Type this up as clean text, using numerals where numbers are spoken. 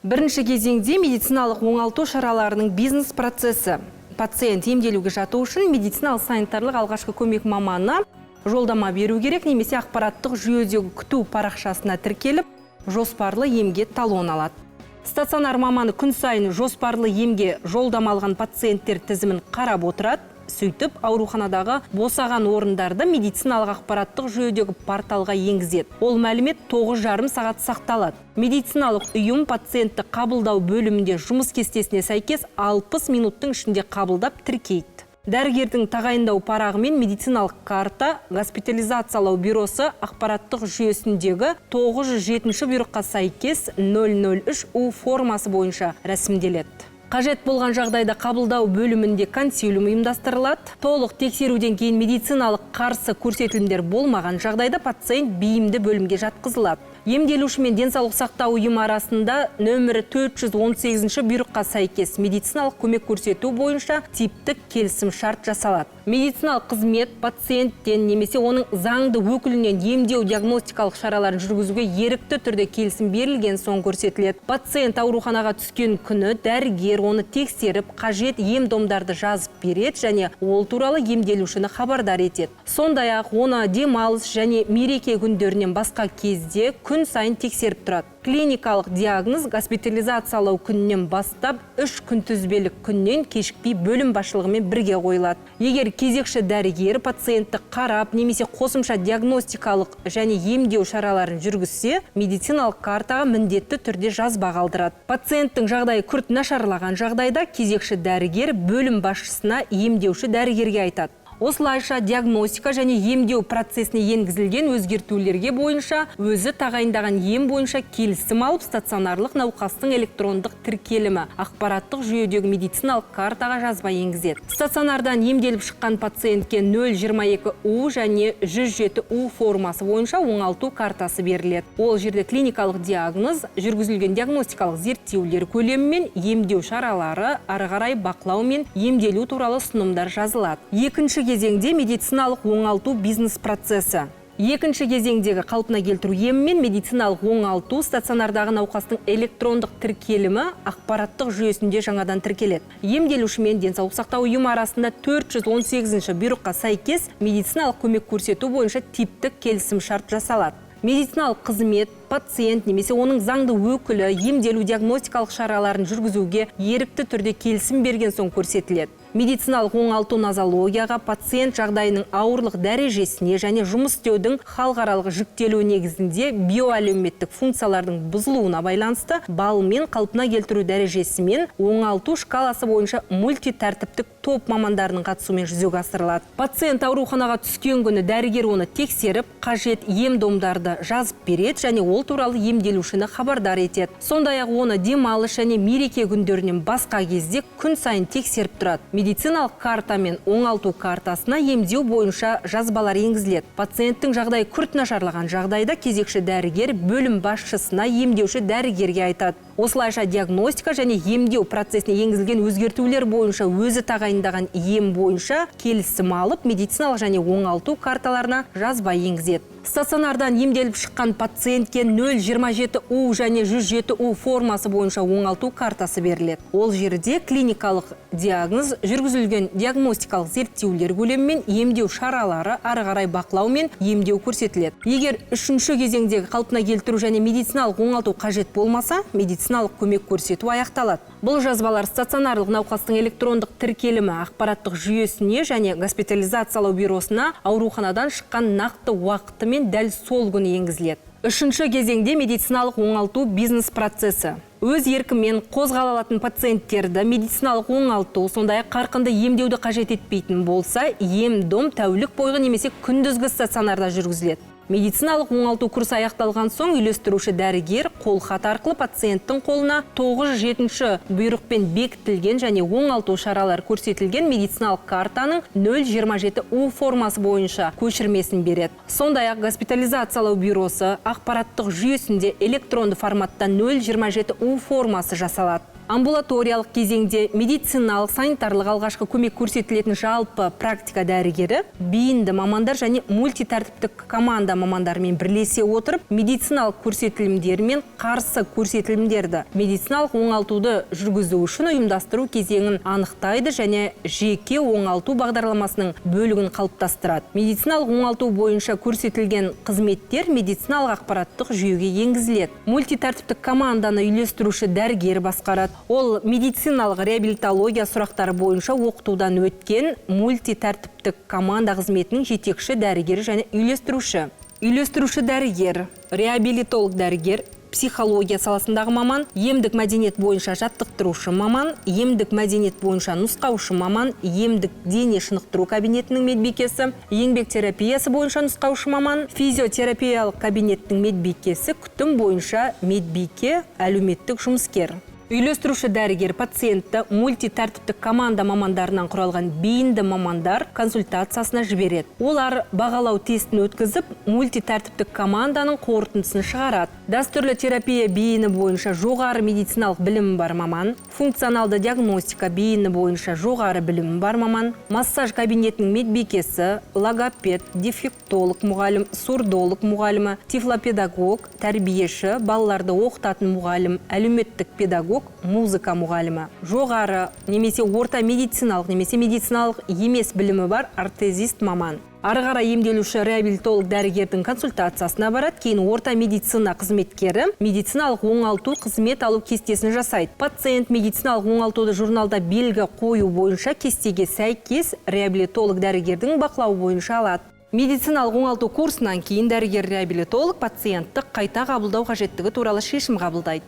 Бірінші кезеңде медициналық оңалту шараларының бизнес процесі. Пациент емделуге жату үшін медициналық санитарлық алғашқы көмек маманына жолдама беру керек немесе ақпараттық жүйедегі күту парақшасына тіркеліп, жоспарлы емге талон алады. Стационар маманы күн сайын жоспарлы емге жолдама алған пациенттер тізімін қарап отырады. Сөйтіп, ауруханадағы босаған орындарды медициналық ақпараттық жүйедегі порталға енгізеді. Ол мәлімет 9,5 сағат сақталады. Медициналық ұйым пациентті қабылдау бөлімінде жұмыс кестесіне сәйкес 60 минуттың ішінде қабылдап, тіркейді. Дәрігердің тағайындау парағы мен медициналық карта госпитализациялау бюросы ақпараттық жүйесіндегі 907 бұйрыққа сәйкес 003 У формасы бойынша рәсімделеді. Қажет болған жағдайда қабылдау бөлімінде консилиум ұйымдастырылады. Толық тексеруден кейін медициналық қарсы көрсетілімдер болмаған жағдайда пациент бейімді бөлімге жатқызылады. Емделуші мен денсаулық сақтау ұйымы арасында нөмірі 418 бұйрыққа сәйкес медициналық көмек көрсету бойынша типтік келісім шарт жасалады. Медициналық қызмет пациенттен немесе оның заңды өкілінен емдеу диагностикалық шараларын жүргізуге ерікті түрде келісім берілген соң көрсетіледі. Пациент ауруханаға түскен күні дәрігер оны тексеріп, қажет ем домдарды жазып береді және ол туралы емделушіні хабардар етеді. Сондай-ақ оны демалыс және мереке күндерінен басқа кезде күн сайын тексеріп тұрады. Клиникалық диагноз госпитализациялау күнінен бастап 3 күнтізбелік күннен кешікпей бөлім басшылығымен бірге қойылады. Егер кезекші дәрігер пациентті қарап немесе қосымша диагностикалық және емдеу шараларын жүргізсе, медициналық картаға міндетті түрде жазба қалдырады. Пациенттің жағдайы күрт нашарлаған жағдайда кезекші дәрігер бөлім басшысына, емдеуші дәрігерге айтады. Осылайша, диагностика және емдеу процесіне енгізілген өзгертулерге бойынша өзі тағайындаған ем бойынша келісім алып, стационарлық науқастың электрондық тіркелімі ақпараттық жүйедегі медициналық картаға жазба енгізеді. Стационардан емделіп шыққан пациентке 022 У және 107 У формасы бойынша оңалту картасы беріледі. Ол жерде клиникалық диагноз, жүргізілген диагностикалық зерттеулер көлемі мен емдеу шаралары, ары қарай бақылау мен емделу туралы ұсынымдар жазылады. Екінші кезеңде медициналық оңалту бизнес процесі. Екінші кезеңдегі қалпына келтіру емі мен медициналық оңалту стационардағы науқастың электрондық тіркелімі ақпараттық жүйесінде жаңадан тіркеледі. Емделуші мен денсаулық сақтау ұйымы арасында 418 бұйрыққа сәйкес медициналық көмек көрсету бойынша типтік келісім шарт жасалады. Медициналық қызмет пациент немесе оның заңды өкілі емделу диагностикалық шараларын жүргізуге ерікті түрде келісім берген соң көрсетіледі. Медициналық оңалту нозологияға, пациент жағдайының ауырлық дәрежесіне және жұмыс істеудің халықаралық жіктелуі негізінде биоәлеуметтік функциялардың бұзылуына байланысты балмен қалпына келтіру дәрежесімен оңалту шкаласы бойынша мультитәртіптік топ мамандарының қатысуымен жүзеге асырылады. Пациент ауруханаға түскен күні дәрігер оны тексеріп, қажет ем домдарды жазып береді және ол туралы емделушіні хабардар етеді. Сондай-ақ оны демалыс және мереке күндерінен басқа кезде күн сайын тексеріп тұрады. Медициналық карта мен оңалту картасына емдеу бойынша жазбалар енгізіледі. Пациенттің жағдайы күрт нашарлаған жағдайда кезекші дәрігер бөлім басшысына, емдеуші дәрігерге айтады. Осылайша, диагностика және емдеу процесіне енгізілген өзгертулер бойынша өзі тағайындаған ем бойынша келісім алып, медициналық және оңалту карталарына жазба енгізеді. Стационардан емделіп шыққан пациентке 027 У және 107 У формасы бойынша оңалту картасы беріледі. Ол жерде клиникалық диагноз, жүргізілген диагностикалық зерттеулер көлемі мен емдеу шаралары, ары қарай бақылау мен емдеу көрсетіледі. Егер үшінші кезеңдегі қалпына келтіру және медициналық оңалту қажет болмаса, медициналық көмек көрсету аяқталады. Бұл жазбалар стационарлық науқастың электрондық тіркелімі ақпараттық жүйесіне және госпитализациялау бюросына ауруханадан шыққан нақты уақыты мен дәл сол күні енгізіледі. Үшінші кезеңде медициналық оңалту бизнес процесі. Өз еркімен қозғала алатын пациенттерді медициналық оңалту, сондай-ақ қарқынды емдеуді қажет етпейтін болса, ем дом тәулік бойғы немесе күндізгі стационарда жүргізіледі. Медициналық оңалту курсы аяқталған соң үйлестіруші дәрігер қолхат арқылы пациенттің қолына 9-7 бұйрықпен бекітілген және оңалту шаралар көрсетілген медициналық картаның 027 У формасы бойынша көшірмесін береді. Сондай-ақ госпитализациялау бюросы ақпараттық жүйесінде электронды форматта 027 У формасы жасалады. Амбулаториялық кезеңде медициналық, санитарлық алғашқы көмек көрсетілетін жалпы практика дәрігері бейінді мамандар және мультитәртіптік команда мамандарымен бірлесе отырып, медициналық көрсетілімдер мен қарсы көрсетілімдерді, медициналық оңалтуды жүргізу үшін ұйымдастыру кезеңін анықтайды және жеке оңалту бағдарламасының бөлігін қалыптастырады. Медициналық оңалту бойынша көрсетілген қызметтер медициналық ақпараттық жүйеге енгізіледі. Мультитәртіптік команданы үйлестіруші дәрігер басқарады. Ол медициналық реабилитология сұрақтары бойынша оқытудан өткен мультитәртіптік команда қызметінің жетекші дәрігері және үйлестіруші. Үйлестіруші дәрігер, реабилитолог дәрігер, психология саласындағы маман, емдік мәдениет бойынша жаттықтырушы маман, емдік мәдениет бойынша нұсқаушы маман, емдік дене шынықтыру кабинетінің медбикесі, еңбек терапиясы бойынша нұсқаушы маман, физиотерапиялық кабинеттің медбикесі, күтім бойынша медбике, әлеуметтік жұмыскер. Үйлестіруші дәрігер пациентті мультитәртіптік команда мамандарынан құралған бейінді мамандар консультациясына жібереді. Олар бағалау тестін өткізіп, мультитәртіптік команданың қорытындысын шығарады. Дәстүрлі терапия бейіні бойынша жоғары медициналық білімі бар маман, функционалды диагностика бейіні бойынша жоғары білімі бар маман, массаж кабинетінің медбикесі, логопед, дефектолог мұғалім, сурдолог мұғалімі, тифлопедагог, тәрбиеші, балаларды оқытатын мұғалім, әлеуметтік педагог, музыка мұғалімі, жоғары немесе орта медициналық немесе медициналық емес білімі бар ортезист маман. Ары қарай емделуші реабилитолог дәрігердің консультациясына барады, кейін орта медицина қызметкері медициналық оңалту қызмет алу кестесін жасайды. Пациент медициналық оңалтуды журналда белгі қою бойынша кестеге сәйкес реабилитолог дәрігердің бақылауы бойынша алады. Медициналық оңалту курсынан кейін дәрігер реабилитолог пациентті қайта қабылдау қажеттігі туралы шешім қабылдайды.